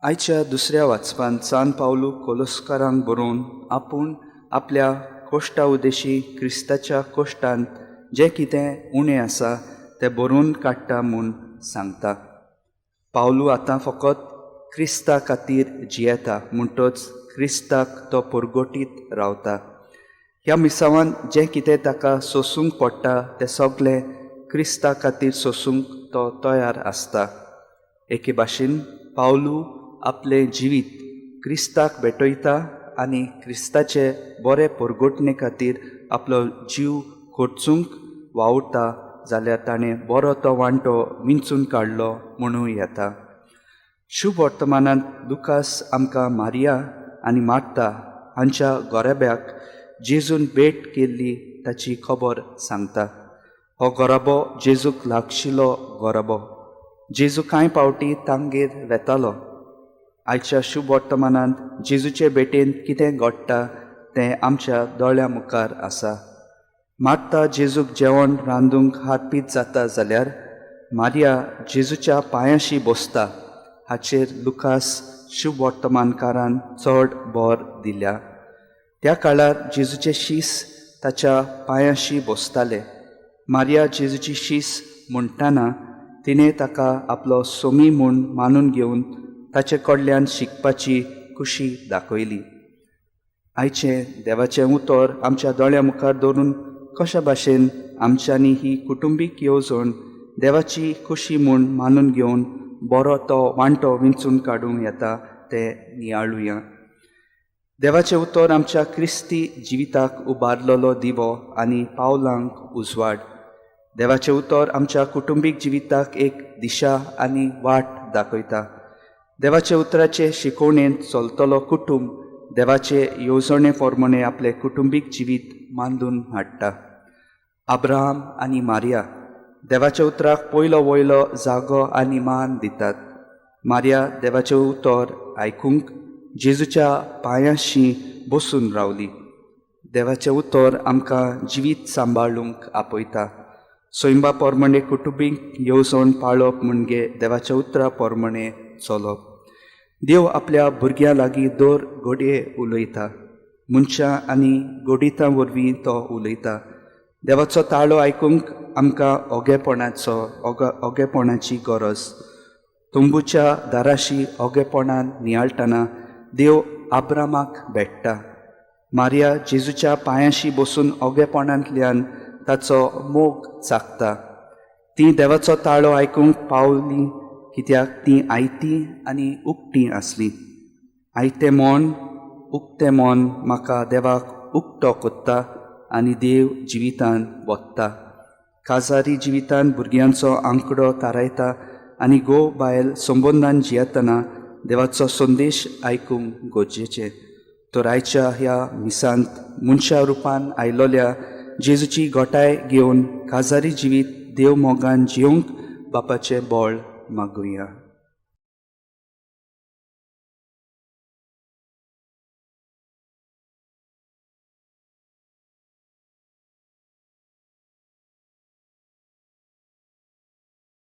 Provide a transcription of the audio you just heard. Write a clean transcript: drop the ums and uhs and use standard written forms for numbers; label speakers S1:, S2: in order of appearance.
S1: आयच्या दुसऱ्या वाचपांत सान पावलू कोलस्कारांक बरोवन आपूण आपल्या कोश्टा उदेशी क्रिस्ताच्या कोश्टांत जें कितें उणें आसा तें बरोवन काडटा म्हूण सांगता. पावलू आतां फकत क्रिस्ता खातीर जियेता, म्हणटच क्रिस्ताक तो परगटीत रावता. ह्या मिसावान जें कितें ताका सोसूंक पडटा तें सगलें क्रिस्ता खातीर सोसूंक तो तयार आसता. एके भाशेन पावलू आपलें जिवीत क्रिस्ताक भेटयता आनी क्रिस्ताचे बरे परगटणे खातीर आपलो जीव खर्चूंक वावुरता जाल्यार ताणें बरो तो वांटो विंचून काडलो म्हणूं येता. शुभ वर्तमानांत लुकास आमकां मारिया आनी मार्ता हांच्या गोराब्याक जेजून भेट केल्ली ताची खबर सांगता. हो गोराबो जेजूक लागशिल्लो गोराबो. जेजू कांय फावटी तांगेर वेतालो. आयच्या शुभ वर्तमानांत जेजूचे भेटेन कितें घडटा तें आमच्या दोळ्यां मुखार आसा. मार्ता जेजूक जेवण रांदूंक हातपीत जाता जाल्यार मारिया जेजूच्या पांयाशी बसता हाचेर लुकास शुभ वर्तमानकारान चड भर दिल्या. त्या काळार जेजूचे शीस ताच्या पांयाशी बसताले. मारिया जेजूची शीस म्हणटाना तिणें ताका आपलो सोमी म्हूण मानून घेवन ताचे कडल्यान शिकपाची खुशी दाखयली. आयचें देवाचें उतर आमच्या दोळ्यां मुखार दवरून कशा भाशेन आमच्यांनी ही कुटुंबीक येवजण देवाची खुशी म्हूण मानून घेवन बरो तो वांटो विंचून काडूंक येता तें नियाळुया. देवाचें उतर आमच्या क्रिस्ती जिविताक उबारलेलो दिवो आनी पावलांक उजवाड. देवाचें उतर आमच्या कुटुंबीक जिविताक एक दिशा आनी वाट दाखयता. देवाच्या उतराचे शिकवणेंत चलतलो कुटुंब देवाचे येवजणे प्रमाणे आपलें कुटुंबीक जिवीत मांडून हाडटा. अब्राहम आनी मारिया देवाच्या उतराक पयलो वयलो जागो आनी मान दितात. मारिया देवाचें उतर आयकूंक जेजूच्या पांयांशी बसून रावली. देवाचें उतर आमकां जिवीत सांबाळूंक आपयता. सैमा प्रमाणे कुटुंबीक येवजण पाळप म्हणजे देवाच्या उतरा प्रमाणे चलप. देव आपल्या भुरग्यां लागीं दर घडये उलयता. मनशां आनी गोडितां वरवीं तो उलयता. देवाचो ताळो आयकूंक आमकां ओगेपणाचो ओगेपणाची गरज. तंबूच्या दाराशी ओगेपणान नियाळटना देव आब्रामाक भेट्टा. मारिया जेजूच्या पांयांशी बसून ओगेपणांतल्यान ताचो मोग चाखता. ती देवाचो ताळो आयकूंक पावली कित्याक ती आयती आनी उकती आसली. आयतें मन उक्तें मन म्हाका देवाक उक्तो कोत्ता आनी देव जिवितान वता. काजारी जिवितान भुरग्यांचो आंकडो थारायता आनी घोव बायल संबंदान जियेतना देवाचो संदेश आयकूंक गरजेचें. तर आयच्या ह्या मिसांत मनशा रुपान आयलोल्या जेजूची गोठाय घेवन काजारी जिवीत देव मोगान जियोंक बापाचें बळ मागुया.